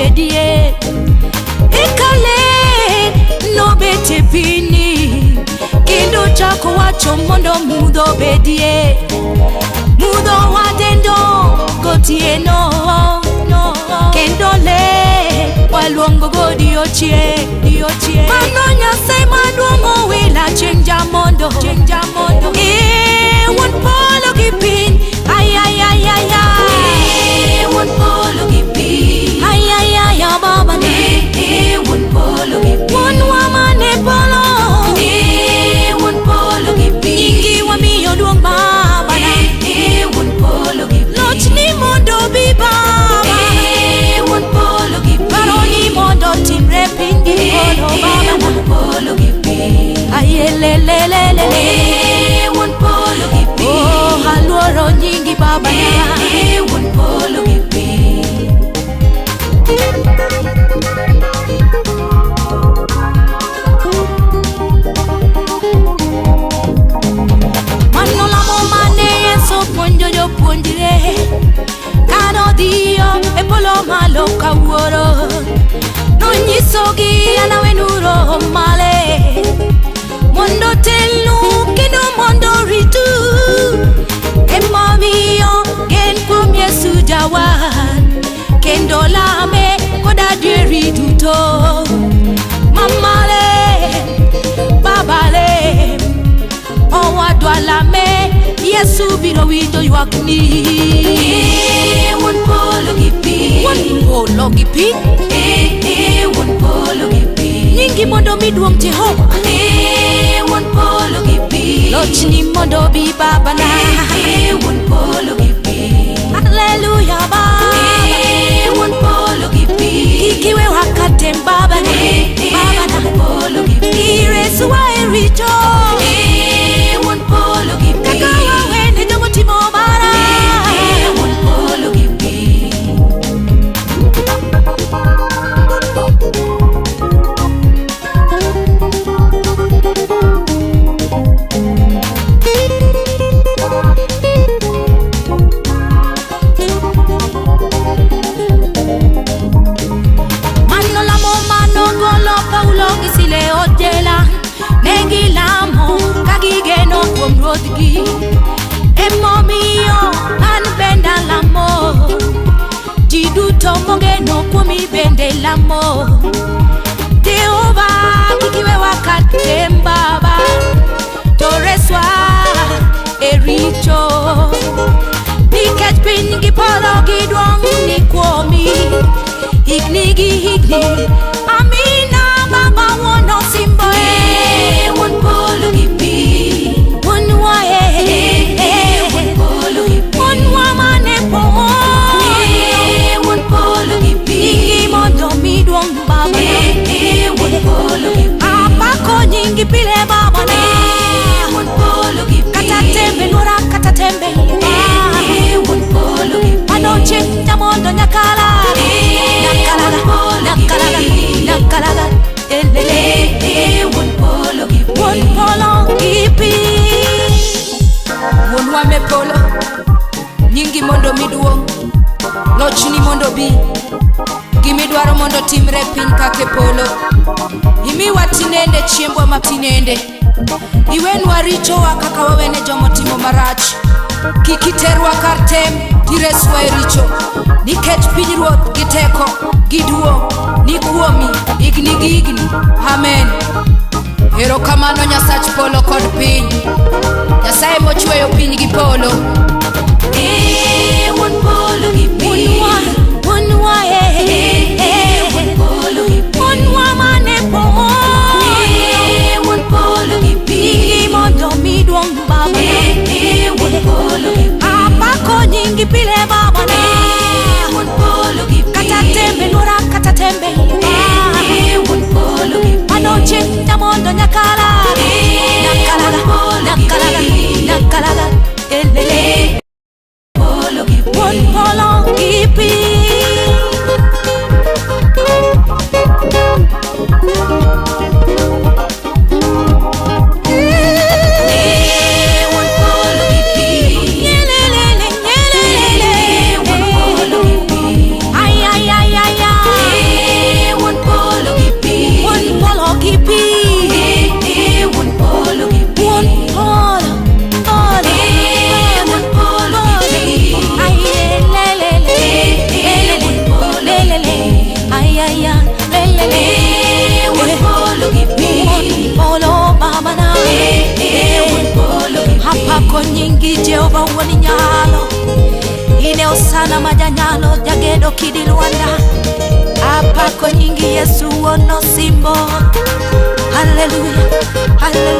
obedie. Eka ler nobet e pinyni, kendo chako wacho mondo mudho obedie. Mudho wadendo gotieno, kendo ler waluongo godiochieng'. Mano Nyasaye maduong' owila chieng' jamondo. Eh, wuon polo gi piny, ay ay ay ay ay. Eh, wuon polo gi piny. Ay ay ay ay baba na. Eh, wuon polo gi piny. Wuonwa mane polo. Eh, wuon polo gi piny. Nyingi wamiyo duong' baba na. Eh, wuon polo gi piny. Lochni mondo obi baba. Eh, wuon polo gi piny. Dwaroni mondo otimre piny gi polo Eh, baba na. wuon polo gi piny. Ayelelelelele. Eh, wuon polo gi piny. Oh, aluoro nyingi baba na. Eh, wuon polo gi piny. Mano lamo mane Yesu puonjo jopuonjre kanodhiyo e polo malo kawuoro nonyisogi anawenu roho male mondo telnu kendo mondo ritu emomiyo gen kuom Yesu jawar kendo lame kod adieri duto mamale babale owadwa lame Yesu biro winjo ywakni. Eh, wuon polo gi piny. Wuon polo gi piny. Eh, wuon polo gi piny. Nyingi mondo mi duong' Jehova. Eh, wuon polo gi piny. Lochni mondo obi baba na. Eh, wuon polo gi piny. Haleluya baba. Eh, wuon polo gi piny. Kik iwe wakatem baba na. Eh, Baba na. wuon polo gi piny. Ireswa e richo. Eh, wuon polo gi piny. Kaka wawene jomotimo marach. Eh, wuon polo gi piny. Mano lamo mano golo Paulo gi Sila e od jela. Ne gilamo ka gigeno kuom Ruodhgi. Emomiyo an bende alamo. Ji duto mogeno kuomi bende lamo. Jehova kik iwewa katem baba, to reswa e richo. Nikech piny gi polo gi duong' ni kuomi, higni gi higni. Amina baba wuon osimbo e. Eh, wuon polo gi piny. Wuonwa e. Eh, wuon polo gi piny. Wuonwa mane polo. Eh, wuon polo gi piny. Nyingi mondo mi duong' baba. Eh, wuon polo gi piny. Apako nyingi pile baba na. Eh, wuon polo gi piny. Kata tembe luora kata tembe Eh, wuon polo gi piny. Mano chieng' mondo nyakalaga. Eh, Nyakalaga, wuon polo gi nyakalaga, piny. nyakalaga. Elele. Eh, wuon polo gi piny. Wuon polo gi piny. Wuonwa me polo, nyingi mondo mi duong', lochni mondo bi, gimidwaro mondo timre e piny kaka e polo. Imiwa tinende chiembwa ma tinende. Iwenwa richowa kaka wawene jomotimo marach. Kik iterwa kar tem, tireswa e richo. Nikech pinyruoth gi teko gi duong' ni kuomi higni gi higni. Amen. Erokamano Nyasach polo kod piny. Nyasaye mochweyo piny gi polo. Eh, wuon polo gi piny. Wuonwa, wuonwa e. Eh, wuon polo gi piny. Wuonwa mane polo. Eh, wuon polo gi piny. Nyingi mondo mi duong' baba. Eh, wuon polo gi piny. Apako nyingi pile baba na. Eh, wuon polo gi piny. Kata tembe luora kata tembe Eh, wuon polo gi piny. Mano chieng' mondo nyakalaga. Eh, Nyakalaga, wuon polo gi nyakalaga, piny. nyakalaga. Elele. Polo gi piny. Wuon polo gi piny. Eh, wuon polo gi piny. Nyelelele, nyelelele. Eh, wuon polo gi piny. Ay, ay, ay, ay, ay. Hosana majanyalo jagedo kidi lwanda. Apako nyingi Yesu wuon osimbo. Haleluya, haleluya.